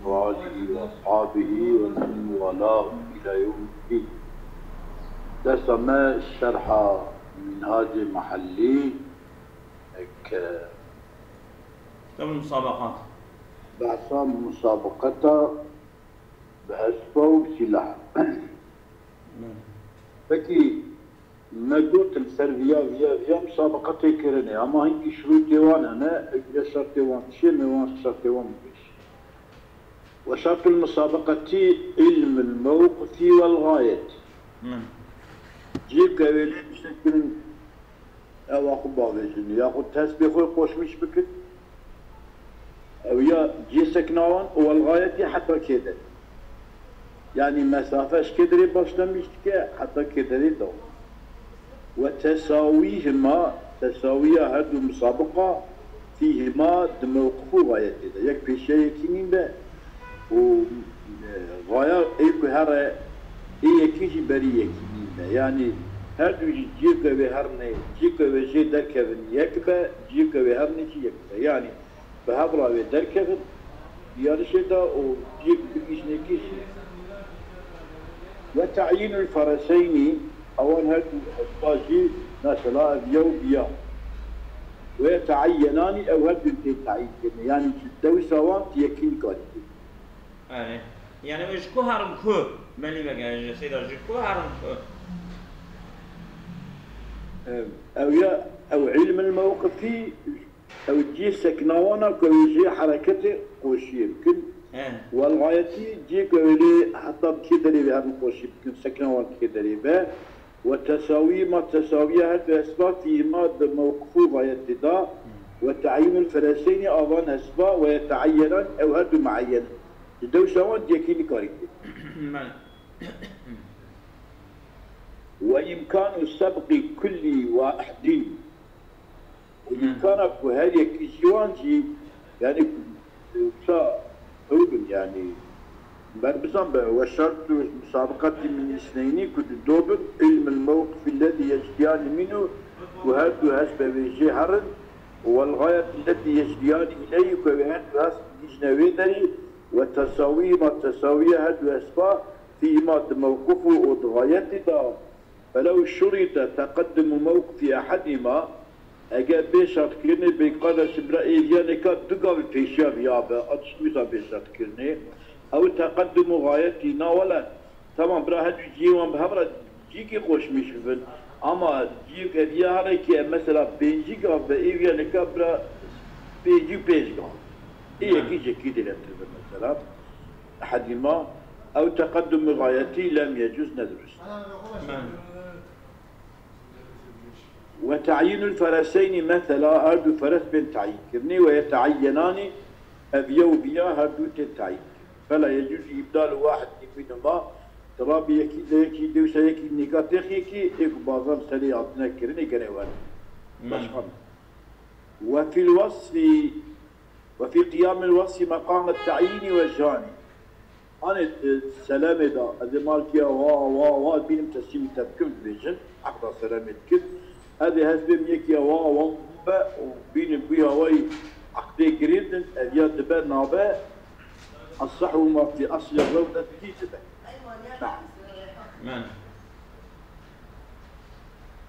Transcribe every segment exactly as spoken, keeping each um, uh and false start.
وآله وأصحابه ومن والاه إلى يوم الدين. Dersa me şerha Minhacê Mehellî ke Kitabul Musabeqat. Behsa musabeqeta bi espa û bi sîlah. Pekî me got li ser viya, viya, viya musabeqetê kirinê, ama hinkî şirûtê wan hene, ew şertê wan çi ye, me wan şertê wan bibêjin. وشرط المسابقة علم الموقف والغاية. Cihê ku ew ê lê bişekirin, ew a xwe bavêjin, ya xwe destê xwe qoşmîş bikin. Ew ya cihê sekna wan û welxayetî heta kê derê. Yanî mesafe ji kê derê başlemîş dike heta kê derê dewam. Ve tesawîhima, tesawiya her du musabiqa, fîhima, di mewqif û xayetê de. Yek pêşiya yekî nîn be û, e, xaya ê ku here ê yekî jî berî yekî nîn be. Yanî her du jî cihê ku ew ê herine, cihê ku ew ê jê derkevin yek be, cihê ku ew ê herine jî yek be. Yanî bi hev re wê derkevin yarişê de û cihê bigihîjinê kê jî. Ve te'yînul fereseynî, ewan her du hespa jî, mesela ev yew bi ya. Ve yete'eyyenanî, ew her du tê teyîn kirinê. Yanî ji dewsa wan tu yekî nikarî kî. Erê. Yani ji ku herin ku? Melî vege, ji Seyda, ji ku herin ku? Ew, ew ya, ew ilmil mewqifî, ew cihê sekna wan a ku ew ê jê hereketê qoşiyê bikin. He. Welxayetî cihê ku ew ê lê heta bi kê derê vê herin qoşî bikin, sekna wan kê derê be. Ve tesawî ma tesawiya her du hespa fîhima di mewqif û xayetê de. Ve te'yînul fereseynî avan hespa ve yete'eyyenan ew her du me'eyyen. Ji dewsa wan yekî nikarî kir. Bele. Ve îmkanu sebqî kullî wahidîn. Û îmkana ku her yekî ji wan jî, yanî, wisa ew bin, yanî, ber bizan be, ve şertu musabiqatî min îsneynî ku di do bin, ilmil mewqifî lezî yecdiyanî mînû, ku her du hesp be wê jê herin, û welxayet lezî yecdiyanî îleyhî ku ew ê her du hesp bigihîjine wê derî, ve tesawî ma tesawiya her du hespa fî ma di mewqif û di xayetî de. Felew şurîte teqeddumu mewqifî ehedîma, eger bê şertkirinê bê kardeşim bira ê viya neka du gav li pêşiya viya be, a tişt wisa bê şertkirinê, ew teqeddumu xayetî na wele, temam bira her du cihê wan bi hev re cihekî qoşmîş bibin, ama cihek ev ya herekî mesela pêncî gav be, ê viya neka bira pêncî û pênc gav. Ê yekî jekî dêletir be mesela. Ehedîma, ew teqedumî xayetî lem yecûz, ne dirust. Ve te'yînul fereseynî, mesela her du feres bên teyîn kirinê, ve yete'eyyenanî, ev yew viya her du tên teyîn kirin. Fela yecûz îbdalu wahidî mînhuma, tira bi yekî de yekî dewsa yekî nêka têx yekî, ê ku bazan serê hatine kirinê gere werin. Başqa ne. Ve fil wesfî Ve fî qiyamil wesfî meqamet te'yînî ve janî. Anê, e, selamê da, ez ê malkiya wa, wa, wa bînim teslîmî te bikim dibêjin, eqda selamê dikin. Ez ê hespêm yekiya wa, wa be û bînim bûya wayî eqdê girêdin, ev ya dibe nabe, essehu ma fî eslî rewde dikî dibe. Naam. Men.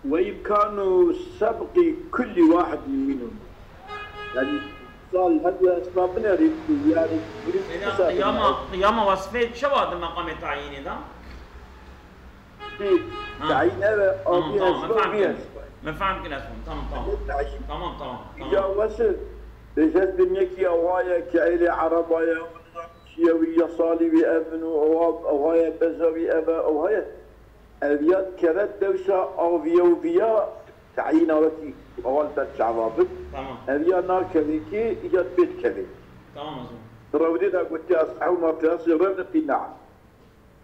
Ve îmkanu sebqî kullî wahidî mînhum. Yanî sal her du esma binerî, yanî Qiyama, qiyama wesfê çawa di meqamê tayînê de? Tayîn ev e, tamam, abi tamam, me esma, fehm kir. Me fehm kir, esma. Tamam, tamam. Tamam, tamam, tamam. Ya wesf, bêjez bin yekî ewaye, keylê ereba ye, çiye wî ya salî wî ev in û ewa, ewaye beza wî ev e, ewaye. Ev ya dikeve dewsa aviye û viya teyîna wekî ewal ber çava bin. Tamam. Ev ya nakevê kê ya pê dikevê. Tamam o zaman. Di rewdê de gotiye, "Eshew ma fi eslî rewde qî ne'am."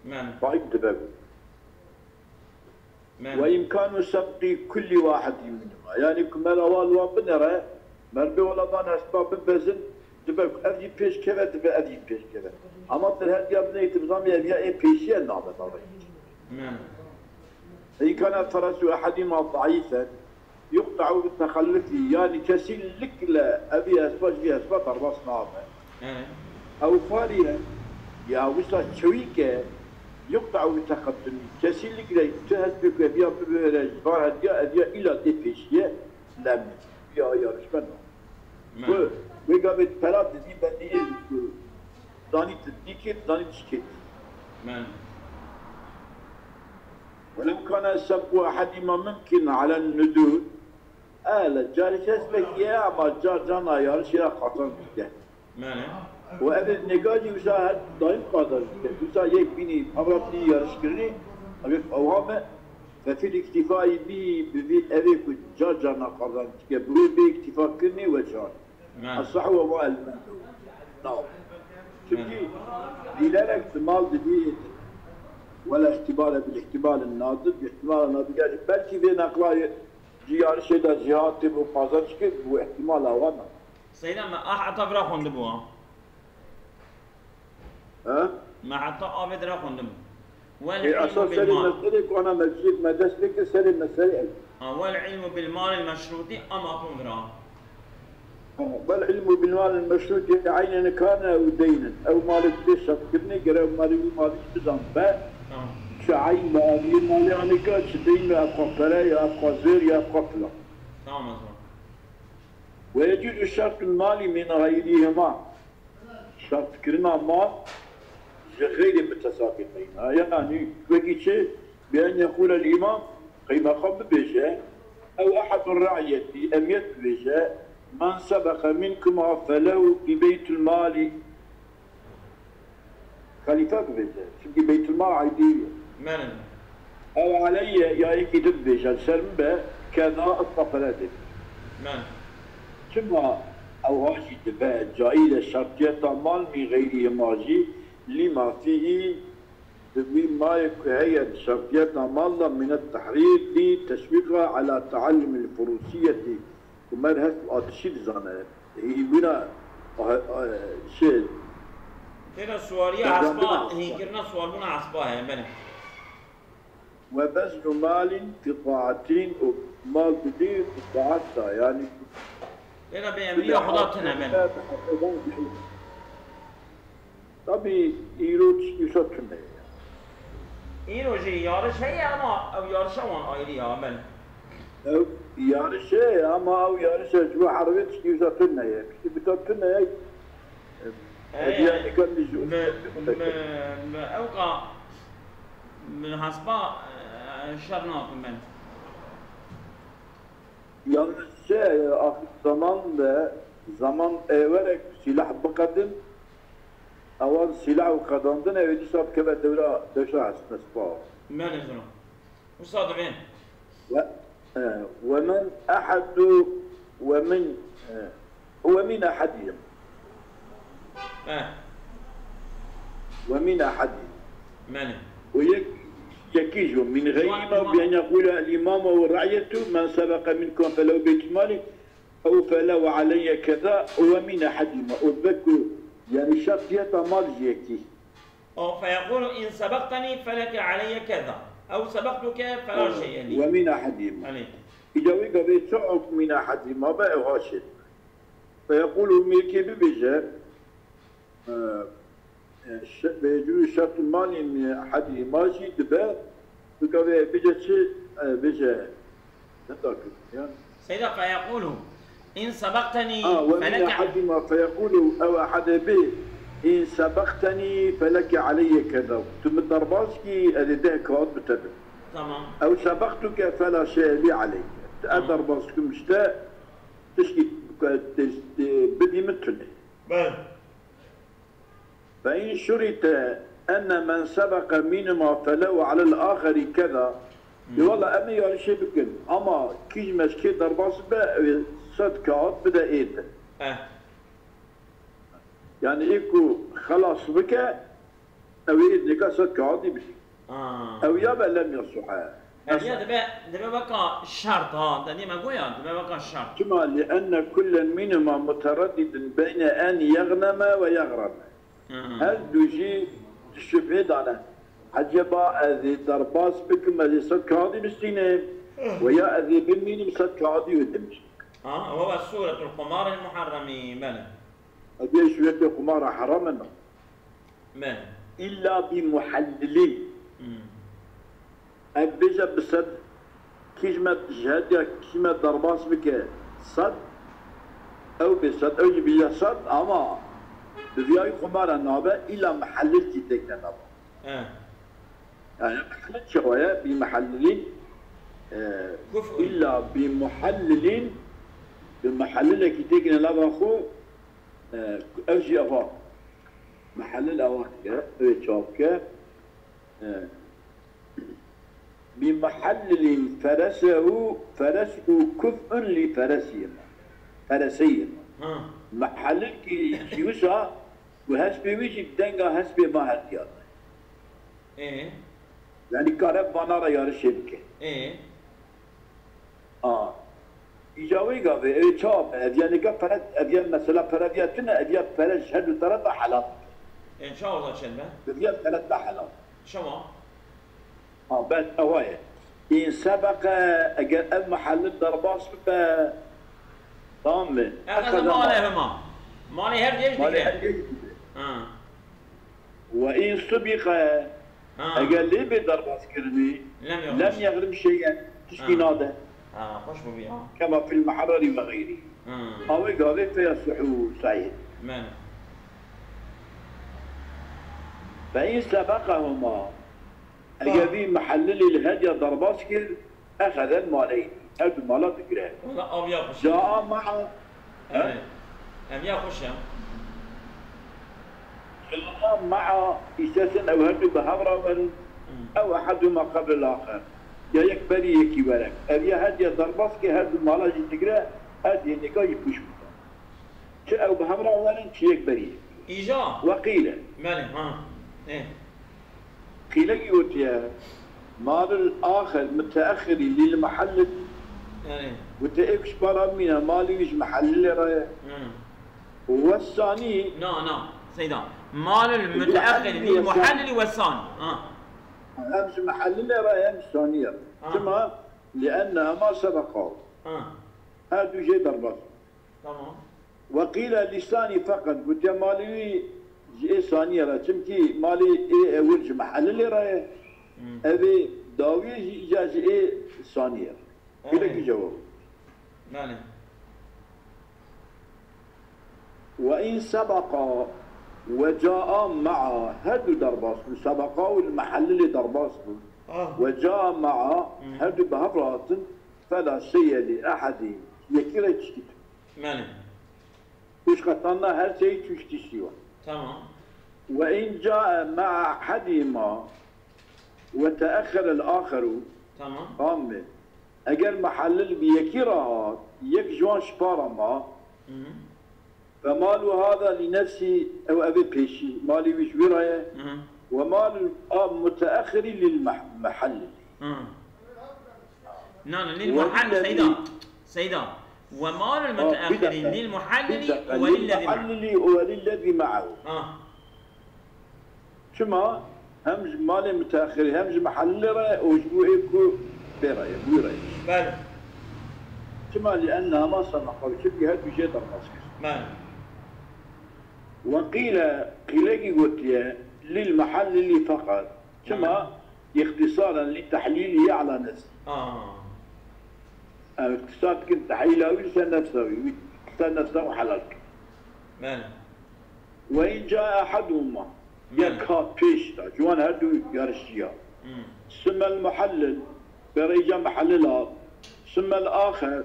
Men. Taib dibe. Men. Ve imkanu sebqî kulli wahidî minhuma. Yanî ku mela wal wan binere, Merivê wela van hespa bibezin, dibe ku ev jî pêş keve, dibe ev jî pêş keve. Ama tu her diya bineyî, tu bizanî ev ya ê pêşiye nabe, nabe. Înkana ferasu ehedîma zayîfen, yuqta'u bi texellufî, yanî kesinlikle ev ê hespa ji vî hespa derbas nabe. He. Ew fariye ya wisa çewîke yuqta'u bi teqeddumî. Kesî ligre tu hest pê ku eviya bibêre ji van hediya, eviya îla tê pêşiye lem. Ya yarışmend. Ku wê gavê pera dizî bendiyê ku zanî tu dîkê, zanî tu şikê. Welew kana sebqu ehedîma mumkin alen nudûr. Ele, carî kes vekiye ama car cana yarişê ya qazanc dike. Mene. Û ev nêka jî wisa her daîm qazanc dike. Wisa yek bînî avratî yarişkirinî, ev ewha me, ve fil îktîfayî bî bi vî evê ku car carna qazanc dike, bi wê bê îktîfa kirinî we çar. Mene. Esah we ma elmendo. Naw. Çünkü bilerek mal dibî, wela ihtimale bil ihtimalin nadir, ihtimala nadir. Yani belkî vê neqlayê Ji yarişê de jî hatibû qazanc kir, bû ihtimala wan e. Seyda me ah ata vira xwendibû ha. He? Me heta avê dira xwendibû. Wel Ê, ilmu esas bil serê mal. Meselê ku ana meclîk me dest pê kir, serê meselê ev. Ha, wel ilmu bil mal el meşrûtî ama xwendira. Wel ilmu bil mal el meşrûtî eynen kane ew deynen. Ew malê tê şertkirinê gere ew malê wî malî bizan be. Tamam. Çi eyn be, aliyê malê anîka, çi deyn be, ev xwe pere ya, ev xwe zêr ya, ev xwe filan. Tamam o zaman. Ve yecûzu şertul mali min xeyrihima. Şertkirina mal ji xeyrê mutesabîqeyna. Yanî wekî çi? Bi en yeqûlel îmam, qeymeqam bibêje, ew ehedun re'yetî, emiyet bibêje, men sebeqe minkuma felehu bi beytul malî. Xelîfe bibêje. Çimkî beytulmal aydî ye. Mene. Ew aleyye ya yekî din bibêje, li ser min be, keda, esta pere dê. Mene. Çima ewha jî dibe, caiz e şertiyeta mal mî xeyrî hima jî, lîma fîhî, di wî mayê ku heye di şertiyeta mal de, mînet tehrîr dî, teşwîqa ala teallumil furûsiyetî, Umer hest û atişî dizane. Hînbûna, a, a, şey, Têra suwariya hespa, hînkirina suwarbûna hespa heye, belê. Ve beznu malin fi taatin û mal didî fi taat da, yani Têra bêemriya Xuda tune, belê. Tabî îro tiştî wisa tune ye. Îro jî yariş heye ama ew yarişa wan ayrî ya, belê. Ew yariş heye ama ew yarişa ji bo herbê tiştî wisa tune ye. Tiştî bita tune ye. Heye, yani, mi, mi, mi, ew ka, mi hespa, e, şer nakim, belê. Yalnız şey, e, axir zaman ve zaman êwerek silah biqedin, ewan silah û qedandin ew dîsa dikeve dewra, dewşa hesnespa. Belê zira. Wisa divê. Ve, e, ve min ehadu ve min, e, Ve min ehadihim. Eh. Ve min ehadihim. Mene. Ve yek, yekî jî, min Şu an gayri ma imam bi en yekûle el imam ve re'yetu men sebeqe minkum felehu beytul mali ew felehu aleyye keza ve min ehadihim. O dibe ku, yani şertiyeta mal jî yekî. Ew feyekûlu in sebektenî feleke aleyye keza. Ew sebektuke fela şey, yani. Ve min ehadihim. Hani. Îca wî gavê çi hukm min ehadihim be ew ha şêt. Feyekûlu mîrkê bibêje, e, e, şe-, ve yecûzu şertul mali min ehadihim jî dibe, bika vê bêje çi, e, bêje, ne takir, ya. Seyda feyekûlu, in sebektenî A, ve min feleke ehadihima feyekûlu, ew ehadê bê, in sebektenî feleke aleyye keda. Tu min derbas kî, ez ê deh kağıt bi te bim. Tamam. Ew sebektuke fela şey'e li aleyke. Tu ez Tamam. derbas kim işte, tişkî, te-, te-, bidî min tune. Belê. Ve in şurite enne men sebeke minhuma felehu alel axeri keda. Hmm. Ê wela em ê yarişê bikin. Ama kî ji me ji kê derbas be, ew ê sed kağıt bide ê de. Eh. Yani ê ku xelas bike, ew ê ê dinêka sed kağıdî bidî. Ah. Ew ya be lem yasuhe. Ev ya dibe, dibe weka şert ha. Te dî me goya, dibe weka şert. Çima? Li enne kullen minhuma mutereddidin beyne en yegneme ve yegreme. Hı hı. Her du jî di şübhê de ne. Eceba ez ê derbas bikim, ez ê sed kağıdî bistînim, Hı. ve ya ez ê bimînim sed kağıdî wê dimînim. Ha, ew e suretul qumar el muharremi, belê. Ev bê şûretê qumara heram e. Me. Îlla bi muhellilîn. Hmm. Ev bêje bi sed, kî ji me ji hediya kî me derbas bike sed, ew bê sed, ew jî bêje sed, ama bi viyayî qumara nabe, îlla muhellil kî têkine nava. He. Yani muhellil çawa ye? Bi muhellilîn, e, Kuf'un. Îlla bi muhellilîn, bi muhellilekî têkine nava xwe, e, ev jî eva. Muhellil eva dike, ew ê çawa bike? E, bi muhellilîn feresehu, feresu kuf'un li feresihima. Fereseyhima. Ha. Muhellil kî, kî wisa, û hespê wî jî bi denga hespê ma hetiya. Ê? Yani kare vana re yarişê bike. Ê? A. Îca wê gavê, ew çawa be? Ev ya nika pere, ev ya mesela pere viya tune, ev ya pere ji her du terefa helal. Ê, çawa da çend be? Ev ya pere da helal. Şema? Ha, bes ewa ye. În sebeqe, eger ev muhellil derbas bibe, tamam mı? Exe Exe male hema. Male her diye Male her diye. Ha. Ve in subiqe, Ha. Eger lê bê derbas kirinî, Lem lem yexrim. Yexrim şeyen, tiştî Ha. Nade. Ha, xweş bû ya. Kema fil mehrari ve gayri. Ha. Awê gavê feya suhu sahih. Men. Fe in sebekahuma. Eger Ha. Vî muhellilî li hediya derbas kir, Exezel maleyn. Her du mala digire. Wala ev ya xweş e. Caa ma'a. Evet. Ev ya xweş e. Caa ma'a, îstesin ew her du bi hev re bin. Hmm. Ew eheduma qeblel axer. Ya yek berî yekî were. Ev ya hediya derbas ke her du mala jî digire, her du nika jî pûç bike. Çi ew bi hev re werin, çi yek berî. Îja. Weqîle. Belê, ha. Ê. Qîlekî gotiye, malul axir muteexirî lil muhellil. Belê. Gotiye ê ku ji para mîne, malî wî ji muhellilê re ye. Hı. Wesanî. Na, na, Seyda. Malul muteexirî lil muhellilî wesan. Ha. Hem ji muhellilê re hem ji saniyê re. Ha. Çima? Li enne hema sebeqa. Ha. Her du jê derbas. Tamam. Weqîle lîsanî feqet, gotiye malê wî ji ê saniyê re, çimkî malê ê ewil ji mehellilê re ye, Hmm. Evê dawiyê jî îca ji ê saniyê re. Evet. Gelekî cewab. Yani. Ve in sebeqa ve caa ma'a, her du derbas bûn, sebeqa û li mehellilê derbas bûn. Ah. Ve caa ma'a, Hmm. Her du bi hev re hatin, fela şeye li ehedî, yekî re tiştî tune. Belê. Û ji qetanna her seyî tûş tiştî we. Tamam. Ve in cae ma'a ehedîma ve teexxerel axeru. Tamam. Tamam mı? Eger muhellil bi yekî re hat, yek ji wan ji para ma, Hı hı. Fe malu hada li nefsî, ew evê pêşî, malî wî ji wî re ye. Hı hı. Ve malu a muteexxirî lil meh-, muhellilî. Hı. Na, na, lil Ve muhallil, lillezî Seyda. Seyda. Ve malul Ha, bir muteahhirin dakika. Lil muhallili Bir dakika. ve Lil lillezî ma'a. Muhallili ve lillezî ma'ahu. Ha. Çima hem ji malê muteahhirî hem ji muhallilê re û ji bo ê ku pê re ye, bi wî re ye. Belê. Çima? Li enne hema sebeqa, çimkî her du jê derbas kir. Belê. Ve qîle, qîlekî gotiye, lil muhallili feqet. Çima? Hı. İxtisaren li tehlîlî ala nefsî. Aa. Em îxtisar dikin tehlîla wî li ser nefsa wî, wî li ser nefsa wî helal dikin. Belê. Ve in cae ehaduhuma, Belê. Yek hat pêş de, ji wan her du yarişçiya. Hmm. Sumel muhallil, pê re îca muhallil hat. Sumel axer,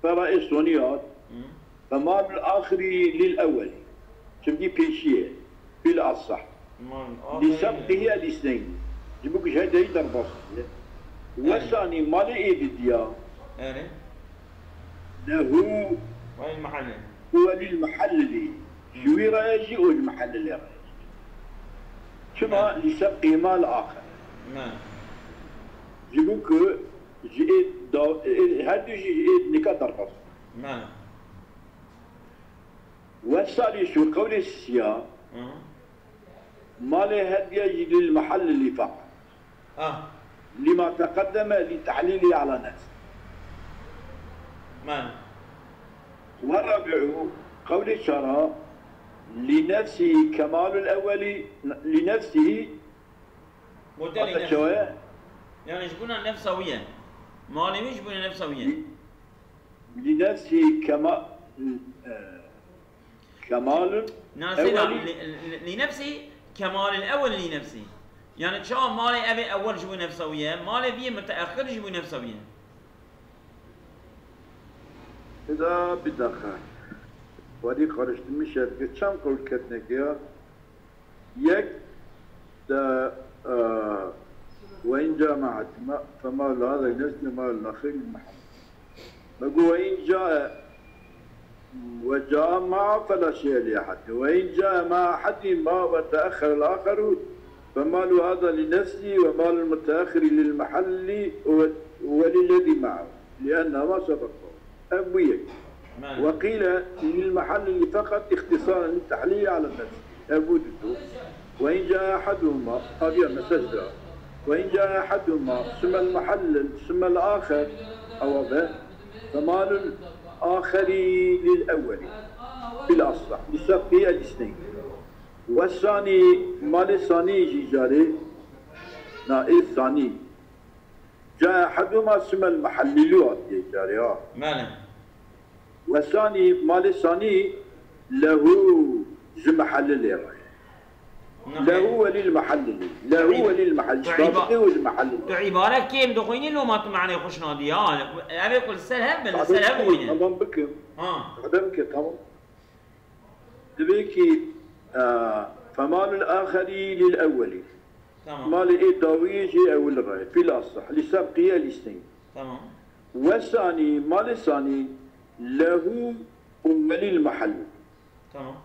pê re ê sonî hat. Hmm. Ve malul axirî lil ewwelî. Çimkî pêşî ye. Bil asah. Li sebqîhi el îsneyn. Ji bo ku ji her deyî derbas diye. Ve sanî malê ê didiya. Erê. Lehu Ve lil muhallil. Ve lil muhallili. Ji wî re ye jî û ji muhallilê re ye. Çima? Li sebqîhi mal axir. Ji bo ku ji ê da-, ê, her du jî ji ê nika derbas. Ve salisu, qewlê siya, Hı. Malê hediye jî lil muhallili feqet. Ah. Lima teqeddeme li tehlîlî ala nefs. Men. Ve rabi'u, qewlê çara, Li nefsî kemalul ewwelî, li nefsî Gote li hatta nefsî. Çawa ye? Yani ji bona nefsa wî ye. Malê wî ji bona nefsa wî ye. Li nefsî kema, e, kemalul Na seyda, ewwelî. Li, li, li nefsî kemalil ewwel li nefsî. Yani çawa malê evê ewwel ji bo nefsa wî ye, malê vî yê muteexir ji bo nefsa wî ye. Eda bir dakika. Wadi karıştırmış ya. Geçen kol ketnek ya. Yek de, e, ve in cama hatima fema la da nesne ma la xeyr mahal. Ve gu ve in ca وجاء مع فلا شيء لأحد، وإن جاء مع أحدهما وتأخر الآخر فمال هذا لنفسه ومال المتأخر للمحل و-، وللذي معه لأنهما سبقه. Ev bûye. Mane. وقيل للمحل فقط اختصارا للتحليل على النفس. Ev bû ditu. وإن جاء أحدهما، aviya mesaj da. وإن جاء أحدهما ثم المحلل ثم الآخر، ewa be. فمال الآخر للأول في الأصح لسبق الاثنين. والثاني، malê sanî jî carê, na ê sanî. جاء أحدهما ثم المحلل hatiye carê ha. Mane. والثاني، malê sanî, له ji mehellilê re. Nexê. له وللمحلل. له Tu î-, وللمحلل. tu îba-, Sabitê û ji mehellilê. Tu îbare kêm dixwînî loma tu manê xwe şinadî ya. Ev ê ku li ser hev bin, li ser hev Sabitê, bixwînin. Tamam bikim. Ha. Qedem ke, tamam. Divê ki, e, فمال الآخر للأول. Tamam. Malê ê dawiyê jê ewil re. في الأصح لسبق الاثنين. Tamam. والثاني، malê sanî, له وللمحلل. Tamam.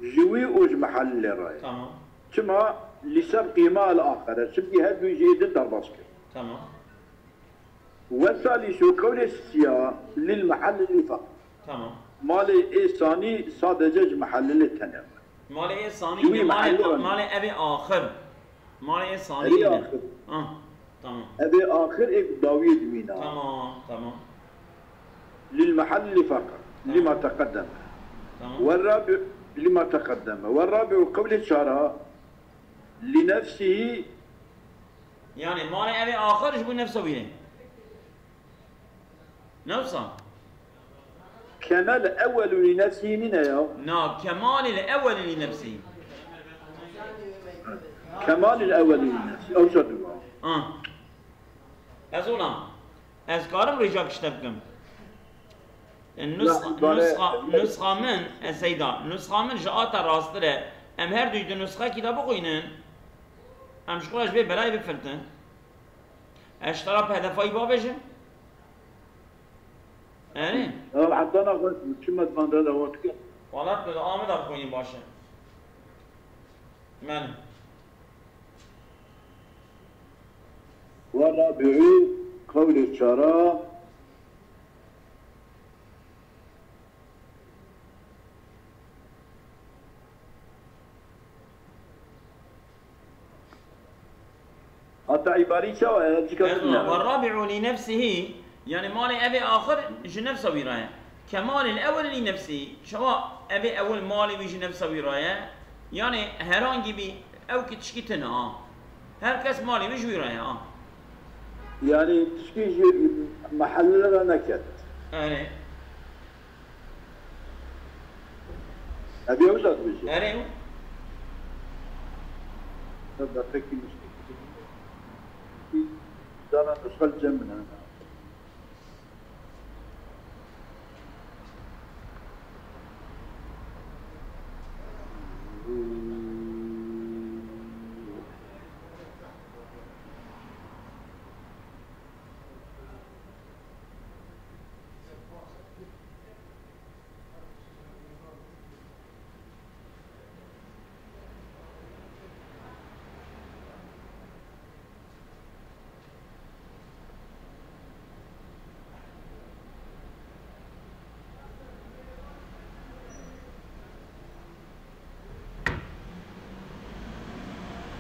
Ji wî û ji mehellê re ye. Tamam. Çima? لسبقهما الآخر. Çimkî her du jê din derbas kir. Tamam. والثالث، qewlê siya, للمحلل فقط. Tamam. Malê ê sanî sadece ji mehellilê tenê re. Malê ê sanî Ji wî ne malê, mehellê re. Malê evê axir. Malê ê sanî Evê ne? Axir. Ah, tamam. Evê axir ê dawiyê dimîna. Tamam, tamam. للمحلل فقط. Tamam. لما تقدم. Tamam. والرابع، لما تقدم. والرابع، qewlê çara, لنفسه. Yani malê evê axir ji bo nefsa wî ne. Ne wisa? Kemal ewwel li nefsî nîne ya. Na, kemalil ewwel li nefsî. Kemalil ewwel li nefsî. Ew şer diwa. Ha. Ez olam. Ez karim rêca kişte bikim. E, nus-, Ya, bare- nusxa, nusxa min, e, Seyda, nusxa min ji ata rastir e. Em her duy di nusxekî de bixwînin. Em ji xwe re ji vê belayê bifirtin. Ez ji te re bi hedefayî bavêjim? Erê. Ya heta naxwe çi me van re dewa dike. Wala tu li Ameda bixwînî baş e. Mene. Ve rabi'u qewlê çara. Hata îbarî çawa ye? Çika Ez din wa, ne? Ve rabi'u li nefsihi, yani malê evê axir ji nefsa wî re ye. Kemalil ewel li nefsihi, çawa evê ewel malê wî ji nefsa wî re ye? Yani herhangi bir ew ki tişkî tune ha. Her kes malê wî ji wî re ye ha. Yani tişkî ji mehelle re neket. Yani. Ebi ew zat bêje. Erê. Te deqekî miştekî. Zana nusxel cem min hene.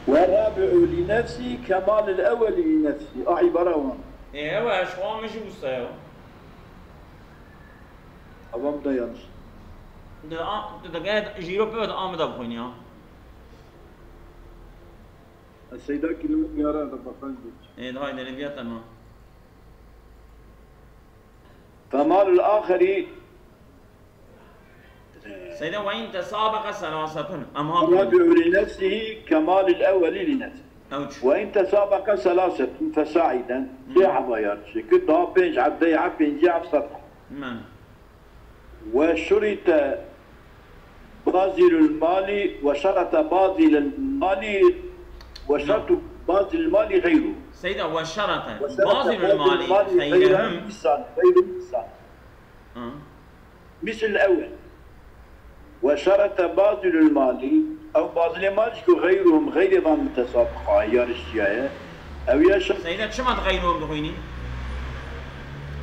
والرابع لنفسه كمال الأول لنفسه. A îbara wan. Ê, ew e, ji wan min jî wisa ye. Avam da yanlış. Tu da-, tu dikare jîro pê ve di a min de bixwînî ha. Seyda kî li min diyar e, Rebaqan Gulî. Ê, haydi, lê viya te ma. Femalul axirî Seyda, ve in tesabeqe selasetun. Em ha الرابع لنفسه كمال الأول لنفسه. Ew çi? وإن تسابق ثلاثة فصاعدا. Sê heba yarişê kir, daha pênc heb, deh heb, pêncî heb, sed heb. Men. وشرط باذل المال، وشرط باذل المال، وشرط باذل المال غيره. Seyda, ve şerete. وشرط باذل المال غيرهم. Xeyrehum. Misal, غير misal. Ha. Misl ewel. Ve şerete bazilul mali, ew bazilê mal jî ku xeyruhum, xeyrê van mutesabiqa, yarişçiya ye. Ew ya şer- Seyda, çima di xeyruhum dixwînî?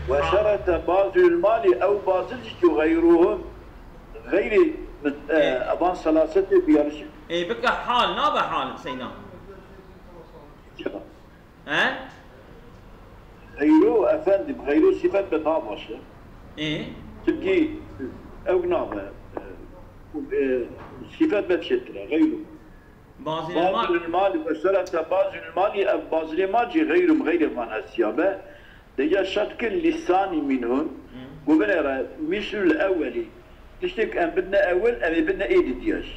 Ve şerete bazilul mali, ew bazil jî ku xeyruhum, xeyrê mit-, e, Ê. Van selasetê bi yarişî. Ê, bike hal, nabe hal, Seyda. Çima? He? Xeyro, efendim, xeyro sifet be daha baş e. Ê? Çimkî ew nabe, e, e, sifet be çêtir e, xeyro. Bazilê mal. Bazilul mali ve şerete bazilul mali, ev bazilê mal jî xeyrum, xeyrê van hesiya be. De ya şert kir lisanî minhum, Hı. Gu binêre, mislul ewwelî. Tiştek em bidine ewil, em ê bidine ê didiya jî.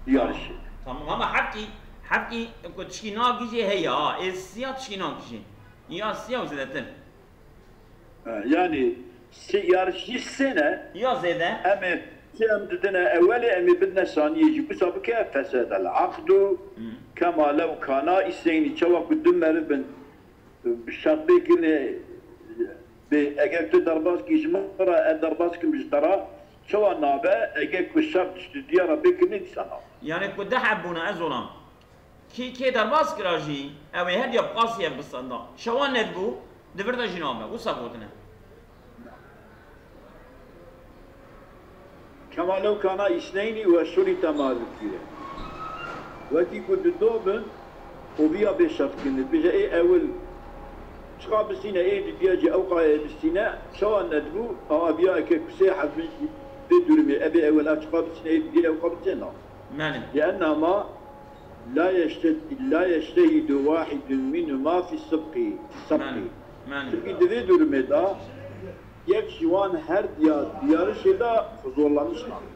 Diyar jî. Tamam, ama hevkî, hevkî ku tişkî nagîjê heye ha. Ê siya tişkî nagîjê. Ya siya û zêdetir. Ha, yani, sê, yarişî sê ne? Ya zêde. Em ê sê em didine ewelê, em ê bidine saniyê jî. Wisa bike fesedel aqdu, Hı. Kema lew kana îsneynî. Çawa ku du meriv bin, bi şert bê kirinê, bê, eger tu derbas kî ji min re, ez derbas kim ji te re, çawa nabe, eger ku şert ji didiya re bê kirinê, dîsa nabe. Yani ku du heb bûne, ez zolam. Kî kê derbas kira jî, ew ê her diya bi qasî ev bisenda. Çawa nedibû, di vir de jî nabe. Wisa gotine. Kema lew kana îsneynî ve şurîte ma zikîre. Wekî ku di do bin û viya bê şert kirin. Dibêje ê ewil çiqa bistîne, ê didiya jî ewqa ê bistîne, çawa nedibû, awa viya eke ku sê heb bin jî vê durumê, evê ewil a çiqa bistîne, ê didiya ewqa bistîne. Mane. Li ennama la yeşte-, la yeştehidu wahidun minhuma fi sibqi, fi sabqi. Mane. Mane. Çimkî di vê durumê de Yek ji wan her diya diyarişê de xwe zorlamiş nabe.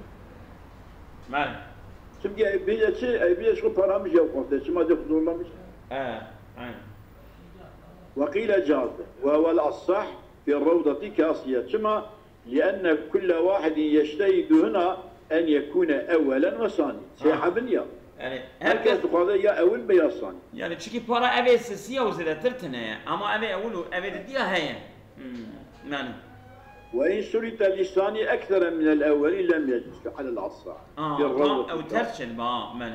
Mane. Çimkî ew bêje çi? Ew bêje ji xwe para min jî ew xwefte. Çima dê xwe zorlamiş? E, aynen. Ve qîle caz. Ve huwel asah fi rewdeti kasiye. Çima? Li enne kulle wahidin yeştehidu huna en yekune ewwelen ve sani. Sê Ha. hebin ya. Yani Her kes herkes dixwaze ya ewil be ya sanî. Yani çikî para evê sisiya û zêdetir tine ye. Ama evê ewil û evê didiya heye. Hmm, yani. Ve in şurite lisani eksere minel ewweli lem yecuz alel asah. Aa, Bir tamam, rawdati ew ters çin, ba, yani.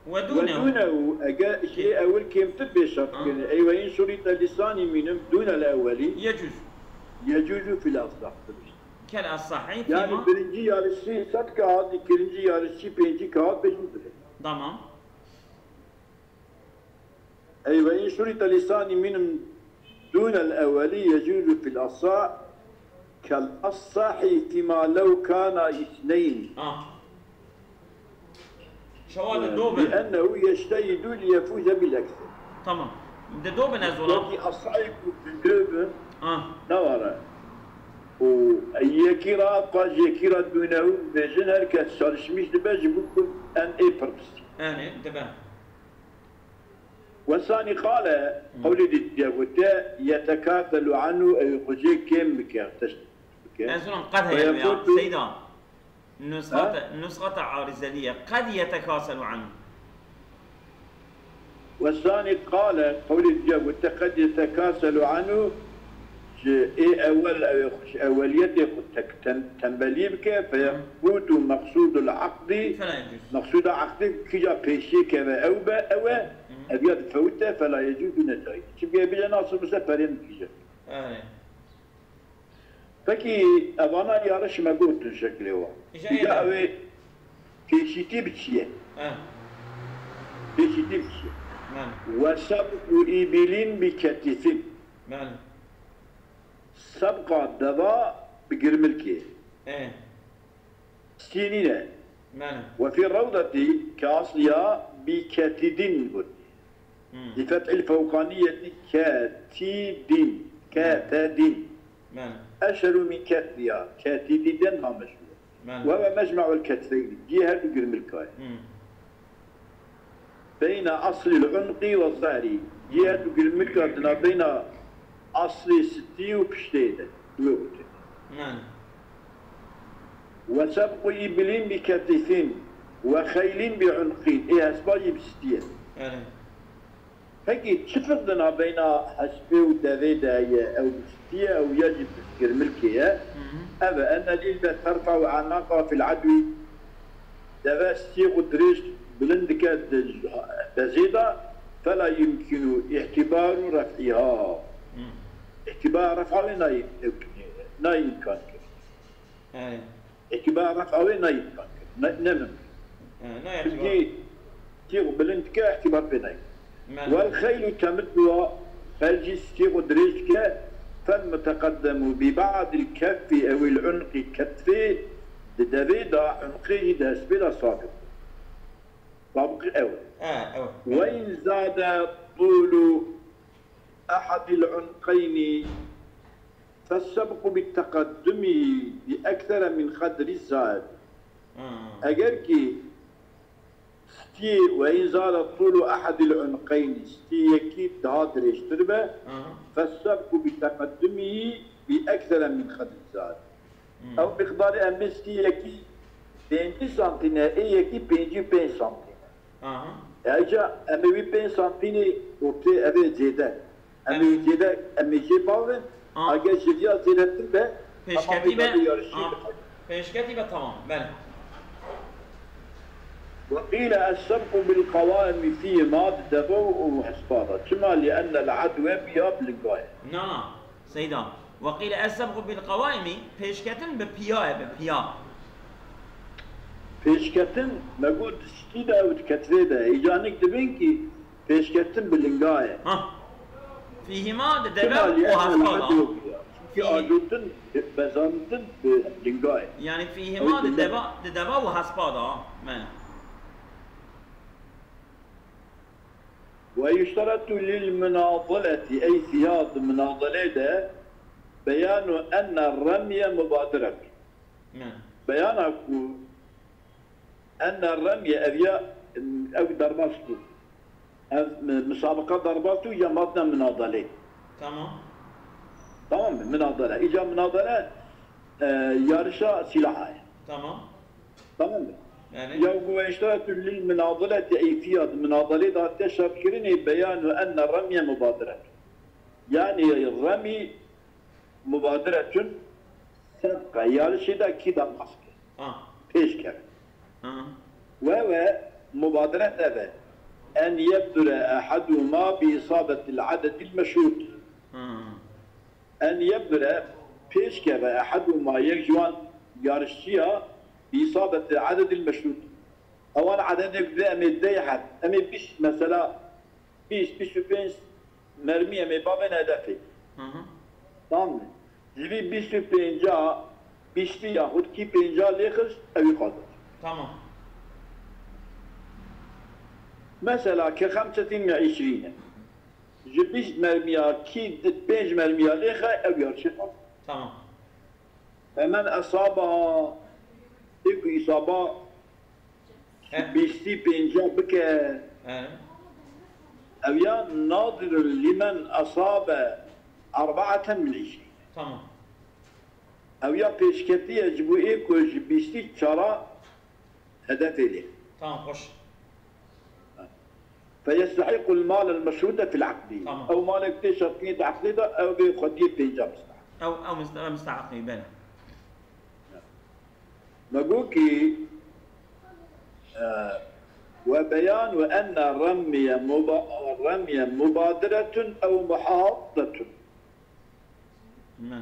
Ve Ve dunehu. Dunehu, eger ji ê ewil kêmtir bê şert Ha. kirin. Ey ve in şurite lisani minhum dunel ewweli Yecuz. yecuzu fil asah. Kel asahî Yani fîma. Birinci yarışçı sed kağıt, ikinci yarışçı pêncî kağıt bêjin dibe. Tamam. Ey ve in şurite lisani minhum dunel ewweli yecuzu fil asah kel asahi fîma lew kana isneyn. Ah. Şewa li do bin. Li ennehu yeştehidu li yefuze bil ekser. Tamam. Di do bin ez olam. Wekî asayî ku di do bin Ah. ne were. Û yekî ra, qas yekî ra dunehu bêjin, her kes çalışmış dibe ji bo ku en ê pir bistî. Yani, dibe. Wesanî qale, Hmm. qewlê dîtiye gote, yetekaselu anhu, ew xwe jê kêm bike, teşbîh bike. Ez ulan qed Ve heye ya, yekûtu Seyda. Nusxata, Ha? Nusxata arizeliye. Qed yetekaselu anhu. Wesanî qale, qewlê dîtiye gote, qed yetekaselu anhu, ji ê ewel, ew ê xwe, ji eweliyetê xwe tek-, tem-, tembelî bike, Hı. feyefûtu meqsûdul aqdî, Fela yecûz. meqsûda aqdî kîja pêşiyê keve ew be, ew e, Hı. ev ya difewite, fela yecûz û necayîz. Çimkî bêje nasıl bise perê min dikîje. Erê. Pekî evana yarış me gotin şeklê wan. Îja Îja êne. Ew ê pêşîtî bi çi ye? He. Pêşîtî bi çi ye? Mane. Ve sebqu îbilîn bi ketifin. Mane. Sebqa deva bi girmilkê. He. Sînî ne. Belê. Ve fî rewdetî ke asliya bi ketidin got. Hmm. Bi fethil fewqaniyetî ketidin. Belê. Ketedin. Belê. Eşeru min ketdiya. Ketididen ha meşhur. Belê. Ve ve mecme'ul ketfeyni. Cihê her du girmilka ye. Hmm. Beyna aslil unqî ve zehri. Cihê du girmilka di navbeyna aslê stî û piştê de. Wê gotin. Yani. Ve sebqu îbilîn bi ketifin ve xeylîn bi unqîn. Ê hespa jî bi stî ye. Yani. Pekî çi firq di navbeyna hespê û devê de ye? Ew bi stî ye, ew ya jî bi girmilkê ye. Hı hı. Ev e, enne lîlbe terfe'u e'naqa fil edwî. Deve stî xwe dirêj bilind dike di bezê de, fela yumkinu îtîbaru ref'iha. Hmm. Îtîbara ref'a wê nayê, nayê îmkan kir. He. Îtîbara ref'a wê nayê îmkan kir. Ne, ne mimkun. He, nayê îtîbar. Çünkü stî xwe bilind dike, îtîbar pê nayê. Mel. Wel xeylu temidduha, xeyl jî stî xwe dirêj dike, fel muteqeddemu bi ba'dil keffi ewil unqi, ketfê di devê de, unqê jî di hespê de sabit. Sabit ew. He, ew. Ve in zade tulu ehadil unqeyni fessebqu bi teqeddumihi bi eksere min qedri zad. Hmm. Eger ki stî ve in zade tulu ehadil unqeyni, stî yekî daha dirêjtir be, aha, fessebqu bi teqeddumihi bi eksere min qedri zad. Hmm. Ew miqdarê em bê stî yekî pêncî santî ne, ê yekî pêncî û pênc santî ne. Aha. E, îca em ê wî pênc santînê ortê evê zêde. Em ê, evet, zêde, em ê jê bavin, aha, eger ji vîya zêdetir be, pêşketî be, tamamê yarişî, aha, dixwe. Pêşketî be, tamam, belê. Ve qîle es-sebqu bil qewaimî fîhima, di deve û hespa de. Çima? Li enne el edwe piya bi linga ye. Na, na. Seyda. Ve qîle es-sebqu bil qewaimî, pêşketin bi piya ye, bi piya. Pêşketin, me got, di stî de û di ketvê de. Îca nik dibin ki pêşketin bi linga ye. Ha. Fîhîma di deve û hespa de. Çima? Li enne el edwe piya. Çünkü ajotin, bezandin bi linga ye. Yani fîhîma di deva, di deva û hespa de. Me. Ve yuşteretu lil munazaleti, ey fiha, di munazalê de, beyanu enne remye mubadiret. Ne. Beyana ku enne remye ev ya, ev derbas bû. Ev mi-, musabaka derbas bû, ya matna munazalê. Tamam. Tamam mı? Munazale. Îca munazale, e, yarışa silaha ye. Tamam. Tamam mı? Yani? Ya ku ve iştiratun lil munazaleti, ey fiha, di munazalê de hatiye şertkirinê beyanu enne remye mubadiret. Yani remî mubadiretun sebqa, yarışê de kî derbas kir. Ha. Pêş keve. Ha. Ve ve mubadiret ev e. En yebdure ehaduma bi isabetil adedil meşrut. Ha. En yebdure pêş keve ehaduma yek ji wan yarışçiya bi isabeti ededil meşrut. Ewan ededê bi em ê dey heb. Em ê bîst mesela, bîst, bîst û pênc mermî em ê bavên hedefê. Hı hı. Tamam mı? Ji vî bîst û pênca, bîstî yaxud kî pênca lê xist, ew ê qazanî. Tamam. Mesela ke xemsetin me îşrîn e. Ji bîst mermiya kî di pênc mermiya lêxe ew yarişê xwe. Tamam. Femen esabaha, ê ku îsaba, he, bîstî pênca bike. He. Ew ya nadirun limen esabe erbaeten min îşrîn. Tamam. Ew ya pêşketî ye ji bo ê ku ji bîstî çara hedefê lê. Tamam, xweş. Feyestehiqul mal el meşrute fil aqdi. Tamam. Ew malek tê şertî di aqdê de, ew bê xwediyê pênca misteheq. Ew, ew miste-, ew misteheqî, belê. Me got ki, e, ve beyan ve enne remye muba-, remye mubadiretun ew muhaddetun. Men.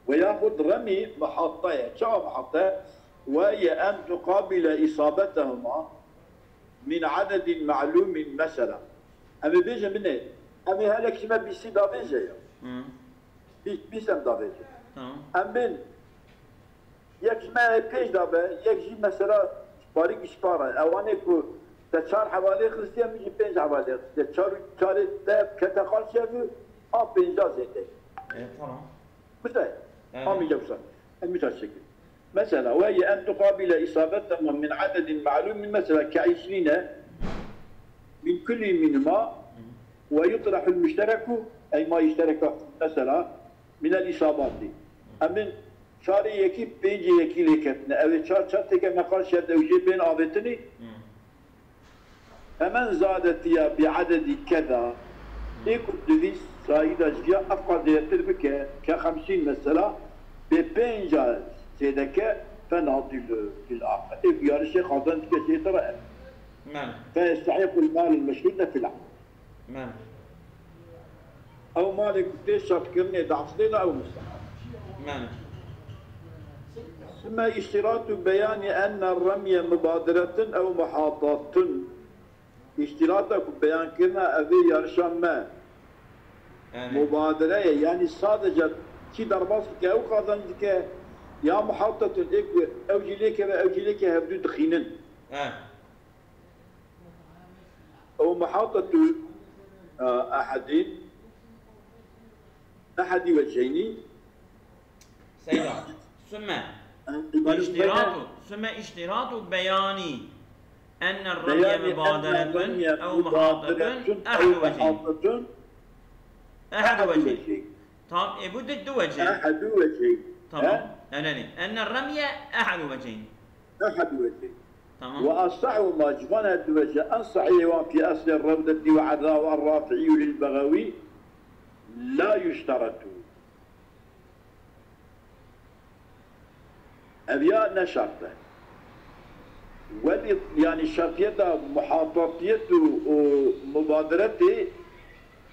Ve yaxud remî muhatta ye. Çawa muhatta? Ve ye en tuqabile isabetehuma min adedin ma'lumin mesela. Em ê bêjin binê. Em ê herek ji me bîstî davêje ya. Hı. Bîst, bîst em davêje. Tamam. Em bên Yek ji me pênc dabe, yek jî mesela parîk ji para. Ewanê ku te çar hevalê xistiye, min jî pênc hevalê xistiye. Çar û çarê te kete qal şevî, a pênca zêde. E, tamam. Bide. Evet. Amî yewsa. Em wisa çekin. Mesela, وهي أن تقابل إصابتهما من عدد معلوم، mesela, كعشرين من كل منهما، ويطرح المشترك، أي ما اشترك، mesela, من الإصابات. Em in çarê yekî pêncê yekî lê ketine. Ew ê çar çar têke meqal şer de ew jê bên avêtinê. Hemen zadetiya bi adedi keda. Ê ku divî sayîda ji ya ev qas zêdetir bike, ke xemsîn mesela, bê pênca zêdeke, fena dil, dil axe. Ê ku yarişê qazanc dike jê tira ev. Men. Fe yestehiqul mal el meşrute fil aqd. Men. Ew malê ku tê şertkirinê dehfdê de ew mustehab. Men. Sime iştiratu beyani enne remye mubaderetun ew muhatatun. Îştirata ku beyan kirina ev ê yarişa me. Yani. Mubadere ye. Yani sadece kî derbas dike, ew qazanc dike, ya muhatatun, ê ku ew jî lê keve, ew jî lê ke hevdû dixînin. He. Ew muhatatu, e, ehedî, ehedî weceyni. Seyda, sümme iştiratu, sümme iştiratu beyani enne remye mubaderetun ev muhatatun ehedî weceyni. Ehedî weceyni. Tamam, e, bu du, du weceyni. Ehedî weceyni. Tamam. He? Eneni. Enne remye ehedî weceyni. Ehedî weceyni. Tamam. Ve asahhu ma, ji van her du wece, en sahîhê wan fî eslê rewdetî ve edâ ve rafi'î lil Begawi la yuşteretu. Ev ya ne şert e. Welî, yani şertiyeta muhatatiyet û, û mubaderetê,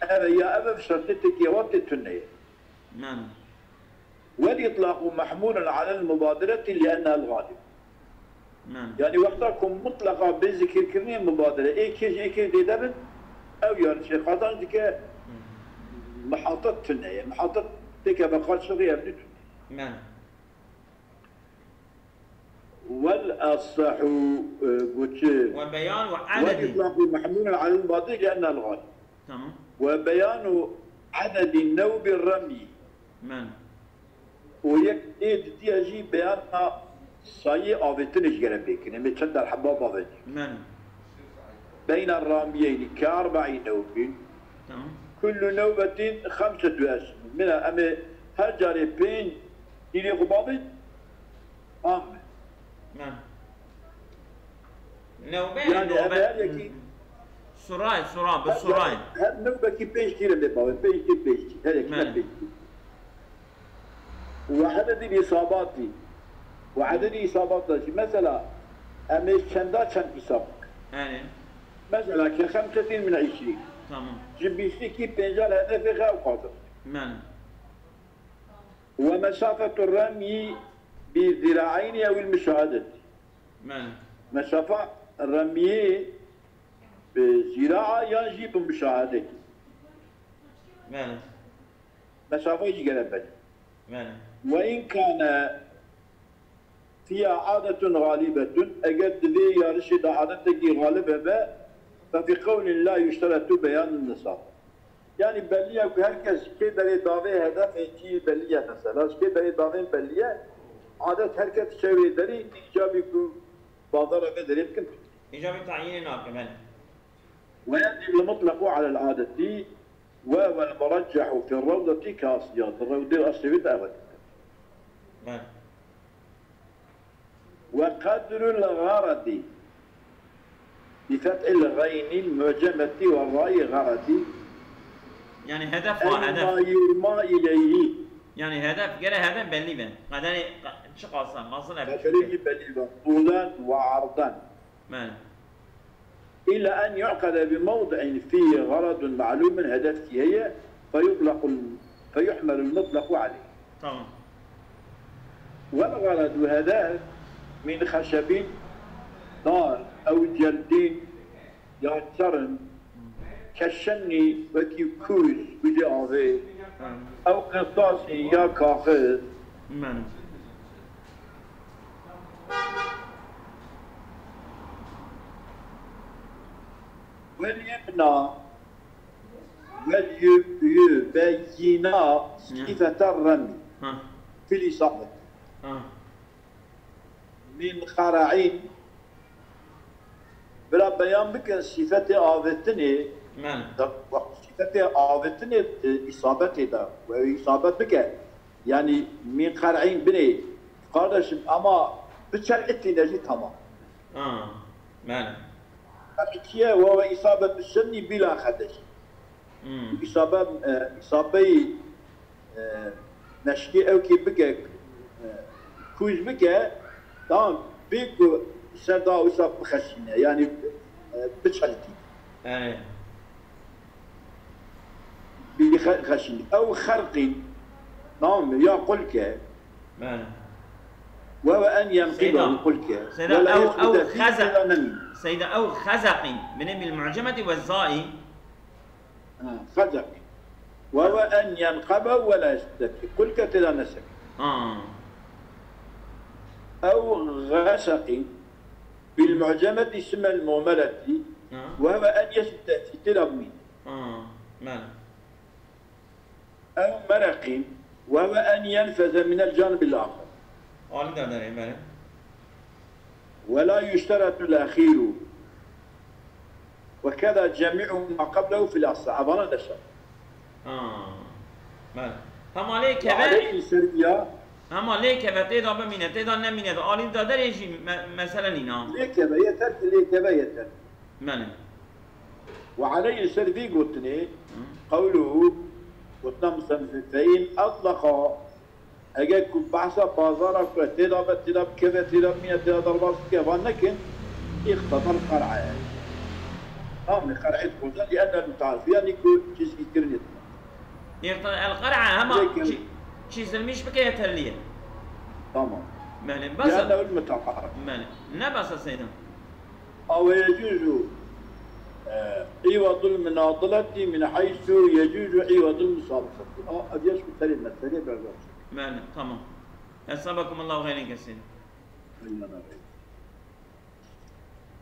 ev ya ev, ev şertiyetê ki ewa tê tune ye. Na'am. والإطلاق محمول على المبادرة لأنها الغالب. Na'am. Yani wexta ku mutleqa bê zikirkirinê mubadere, ê kê ji ê kê zêde bin, ew yarişê qazanc dike, mihatat tune ye. Mihatat têke be qarşî rê ev dî tune. Na'am. والأصح, e, goçi. Ve beyan ve adedi. والإطلاق محمول على المبادرة لأنها الغالب. Tamam. وبيان عدد نوب الرمي. Men. Û yek ê didiya jî beyana sayê avêtinê ji gere bêkin. Em ê çend derheba bavêtin. Men. بين الراميين كأربع نوب. Tamam. كل نوبة خمسة أسهم. Mina em ê her carê pênc tîrê xwe bavêt. Amin. Men. Newbe, yani, newbe. Her yekî, suray, sura, bi her, suray. Her newbekî pênc tîr lê bavê, pênc tîr, pênc tîr. Her yekî, men, pênc tîr. Ve adedî isabatî. Ve adedî isabatî. Mesela, em ê çenda çend hesab bikin. Yani. Mesela, ke xemsetîn min eşrîn. Tamam. Ji bîstikî pênca li hedefê xwe ew qazin. Men. ومسافة الرمي بالذراعين أو المشاهدة. Men. Mesafa remiyê bi zîraa yan jî bi muşahedekî. Men. Mesafa jî gere belî. Men. وإن كان فيها عادة غالبة, eger di vê yarişê de adetekî galib hebe, ففي قول لا يشترط بيان النصاب. Yani belli ye ku her kes ji kê derê davê hedefê kî belli ye mesela. Ji kê derê davên belli ye. Adet her kes çewê derî, îcabî ku bazara vê derê bikin. Îcabî tayînê nakim, hele. ويجب المطلق على العادة وهو المرجح في الروضة كأصلها. Di rewdê û eslê wê de ev e. He. وقدر الغرض بفتح الغين المعجمة والراء غرض. Yani hedef var, hedef. أي ما يرمى إليه. Yani hedef, gere hedef belli be. Qederê, çi qasa, nasıl hedef? Qederê belli be. طولا وعرضا. Belê. إلى أن يعقد بموضع فيه غرض معلوم, hedef kî heye, فيطلق ال-, فيحمل المطلق عليه. Tamam. والغرض, hedef, من خشب, dar, أو جلد, ya çerm, كالشن, wekî kûj, kûjê avê, Hı. أو قصاص, ya kaxiz. Belê. Welyubna, welyubeyina sifeter remi. Ha. Fil isabet. Ha. Min qera'in. Bira beyan bikin sifetê avêtinê. Men. Da, sifetê avêtinê, e, isabetê de. Ve isabet bike. Yani min qer'in binê. Kardeşim ama biçer itîne jî tamam. Ha, men. Qer'kiye ve ve isabet sünni bila xedeş. Hmm. Îsabe, e, îsabeyî, e, meşkî ewkî bike, e, kûj bike, tamam, bê ku ser da wisa bixeşîne, yanî, e, biçeltî. Erê. Bixeşîne. Ew xerqîn, tamam mı? Ya qulke. Bele. Ve ve en yenqibe Seyda. Qulke. Seyda, Ve la ew, ew yusbite fî xeza-, seyda nemî. Seyda, ew xezaqîn. Binê bil mu'cemeti ve zai. Ha, xezaqîn. Ve ve en yenqabe ve la yestekî. Qulke tê de nesek. Ha. Ew xesaqîn. Bil mu'cemeti simel mu'meleti. Ha. Ve ve en yestekî tê de bimîn. Ha. Mele. Ew mereqîn. Ve ve en yenfeze minel canibil axir. Alî de derê, bele. Ve la yuşteretul axiru. Ve keda cemi'u ma qablehu fil asla. Evana de şer. Ha. Bele. Hema lê Ve keve, aleyhi serbiya. Hema lê keve, tê de bimîne, tê de nemîne de. Alî de derê jî me-, mesele nîna. Lê keve, yeter ki lê keve yeter. Bele. Ve aleyhi ser vî gotinê, Hı. Qewluhu, gotina musennifê, fe in etlaqa, eger ku behsa bazara ku tê de be, tê de bikeve, tê de bimîne, tê de derbas bike, van nekin, îqtedel qer'e. Tamam, qer'e dixwaze, li ennel mutarifiya, nî ku çizgîkirinê dixwaze. Îqtedel qer'e, hema Lêkin çi-, çizilmiş bike yeterli ye. Tamam. Bele, Li basa. Ennel mutaqarif. Bele. Ne basa Seyda. Aw yecuzu, e, iwadul munadalati min haysu yecuzu iwadul musabakati. A, ev yeş ku terê meselê berbaş. Bele, tamam. Esabakumullahu hayran kesîr. Hayran.